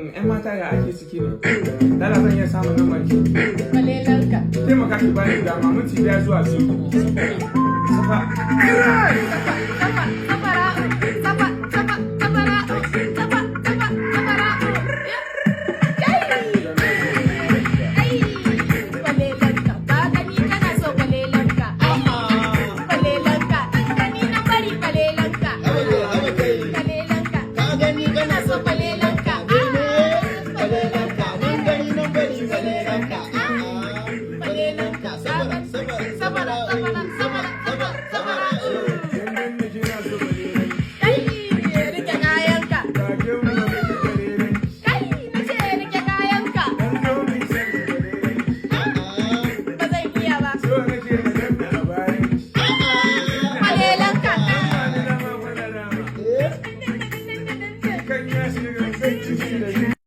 'Yan mata, ya ake ciki ne? Lala, zan iya samun lambar ki? Kwalelanka. Taimaka ki bani dama minti 1 zuwa 2. Safa. Safa, safara'u, safa, safa, safara'u, safa, safa, safara'u. Kai! Ai, kwalelanka, ka gani kana so kwalelanka. Ai, kwalelanka, gani na bari kwalelanka. Kwalelanka, Ka gani kana so kwalelanka. Kwalelanka, mun gani nan bari kwalelanka. Kwalelanka, Sabara, sabara, sabara, sabara, sabara, sabara, safara'u. Dandan ne kina so kwalelanki. Kai, rike kayanka. Ka ke mu da kwalelanki. Kai, na ce rike kayanka. Dan zo mu yi san kwalelanki. Ba zan iya ba. So nake na ganna a bayan ki. Kwalelanka. Ba ni dama, gwada dama. Kan ya shiga zan ci shi da ni.